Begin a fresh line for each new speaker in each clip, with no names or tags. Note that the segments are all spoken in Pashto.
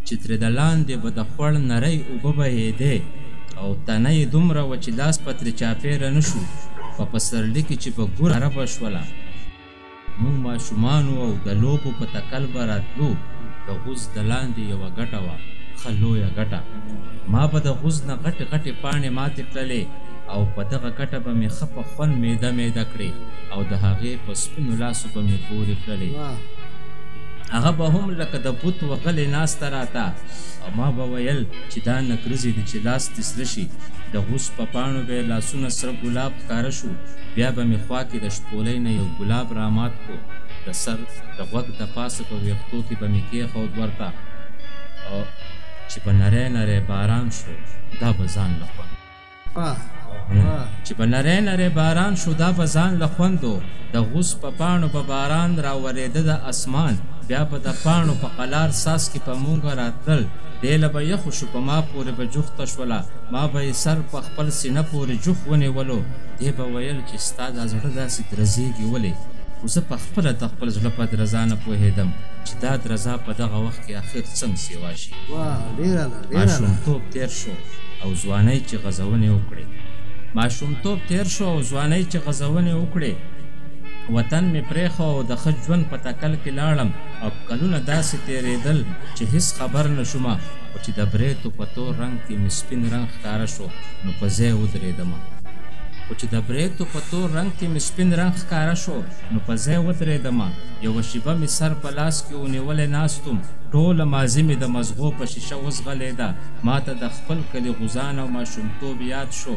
چې ترې د لاندې به د خوړ نرۍ اوبه بهېدې او تنه یې دومره وه چې لاس به ترې چاپېره نه شو. په پسرلي کې چې به ګوره به شوله، موږ ماشومانو او د لوبو په تکل به راتلو. د غوز د لاندې یوه ګټه وه، ښه لویه ګټه. ما به د غوز نه غټې غټې پاڼې ماتې کړلې او په دغه ګټه به مې ښه په خوند میده میده کړې او د هغې په سپینو لاسو به مې پورې کړلې. هغه به هم لکه د بت وغلې ناسته راته او ما به ویل چې دا نکریزې دي چې لاس دې سره شي. د غوز په پاڼو به یې لاسونه سره ګلاب ښکاره شو. بیا به مې خوا کې د شپولۍ نه یو ګلاب رامات کړو، د سر د غوږ د پاسه په ویښتو کې به مې کېښود ورته، او چې په نری نری باران شو دا به ځان له خوند چې په نری نری باران شو دا به ځان له خوند و. د غوز په پاڼو به باران راورېده د اسمان، بیا به د پاڼو په قلار څاڅکي په مونږه راتلل. دې له به یخو شو، په ما پورې به جوخته شوله، ما به یې سر په خپل سینه پورې جوخ ونیولو. دې به ویل چې ستا دا زړه داسې درزېږي ولې؟ خو زه په خپله د خپل زړه په درزا نه پوهېدم چې دا درزا په دغه وخت کې اخر څنګه سیوا شي. ماشومتوب تېر شو او ځوانۍ چې غځونې وکړې. ماشومتوب تېر شو او ځوانۍ چې غځونې وکړې. وطن مې پرېښود او د ښه ژوند په تکل کې لاړم او کلونه داسې تېرېدل چې هیڅ خبر نه شومه. خو چې د برېتو په تور رنګ کې مې سپین رنګ ښکاره شو نو په ځای ودرېدمه. خو چې د برېتو په تور رنګ کې مې سپین رنګ ښکاره شو نو په ځای ودرېدمه. یوه شېبه مې سر په لاس کې ونیولی ناست وم، ټوله ماضي مې د مزغو په شیشه وځغلېده. ما ته د خپل کلي غوزان او ماشومتوب یاد شو.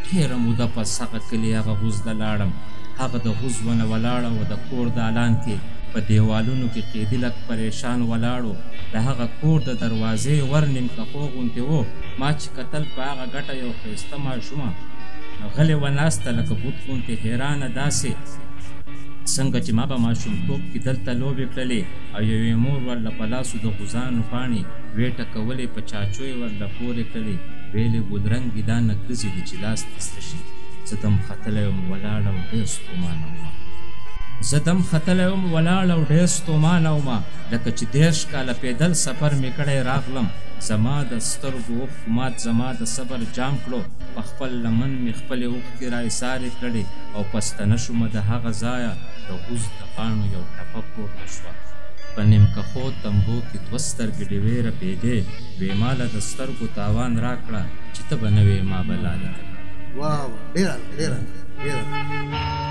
ډېره موده پس هغه کلي هغه غوز ته لاړم. هغه د غوز ونه ولاړه وه، د کور دالان کې په دیوالونو کې قیدي لک پریشان ولاړو. د هغه کور د دروازې ور نیمکخو غوندې و. ما چې کتل په هغه ګټه یو ښایسته ماشومه غلې وه ناسته، لکه بت غوندې حیرانه، داسې څنګه چې ما په ماشومتوب کې دلته لوبې کړلې. او یوې مور ورله په لاسو د غوزانو پاڼې وې ټکولې، په چاچو یې ورله پورې کړلې، ویلې ګلرنګې دا نکریزې دي چې لاس دې سره شي. زه دم ختلی وم ولاړه او ډېر ستومانه وم. زه دم ختلی وم ولاړه او ډېر ستومانه وم، لکه چې 30 کاله پیدل سفر مې کړی راغلم. زما د سترګو اوښکو مات زما د صبر جام کړو. په خپل لمن مې خپلې اوښکې را ایسارې کړې او پستنه شومه د هغه ځایه. د غوز د پاڼو یو ټپه پورته شوه. په نیمکخو تمبو کې دوه سترګې ډیوې رپېدې. وې ما له د سترګو تاوان راکړه چې ته به نه وې ما به لا لیده.
واو، ډېره ډېره ډېره.